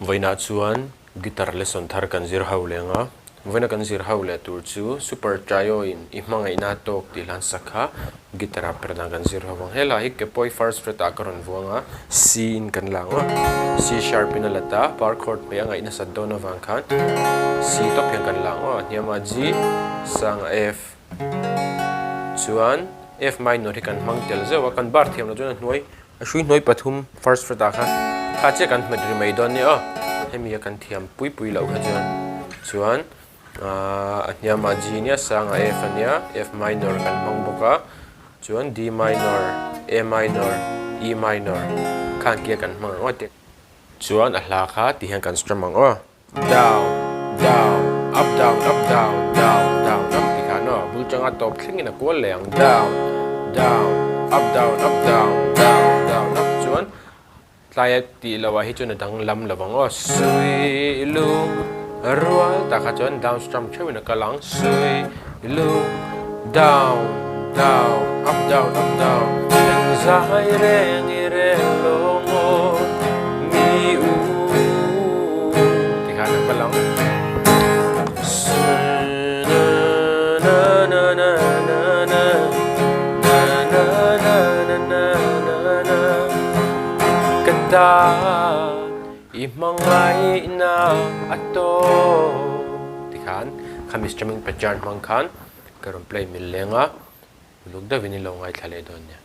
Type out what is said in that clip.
Vawiinah chuan guitar lesson thar kan zir ho leng a, vawiina kan zir ho leh tur chu Super Trio in i hmangaihna tawk tih hlan sak kha guitar ah per dan kan zir ho vang. Helai hi kepawi first fret ah ka rawn vuang a, C in kan lang a, C sharp in a let a, bar chord hmeh a ngaih nasat dawn avang khan C tawp hian kan lang a, hniamah G, sangah F chuan F minor hi kan hmang tel zeuh a, kan bar thiam loh chuan a hnuai A hrui hnuai pathum first fret ah khan kha chiah kan hmet ri mai dawn nia aw. Hemi a kan thiam pui pui loh kha chuan chuan ahh a hniamah G nia sangah F a nia F minor kan hmang bawk a chuan D minor A minor E minor khan kia kan hmang ang aw tih chuan a hla kha ti hian kan strum ang aw. Down down up down up down down down up tih khan aw bul tanga tawp thlengin a kual leh ang down down up down up down down down up chuan tlaia tih loh ah hi chuan a danglam lo ang aw sui lung rual tah kha chuan down strum theuhin a kal ang sui lung down down up down up down engzai reng i rel lo maw mi u ti khan a kal ang na na na na na na na na na na na na ka tan i hmangaihna a tawp ti khan khami strumming pattern hmang khan ka rawn play mil leng a uluk deuhin i lo ngaithla leh dawn nia.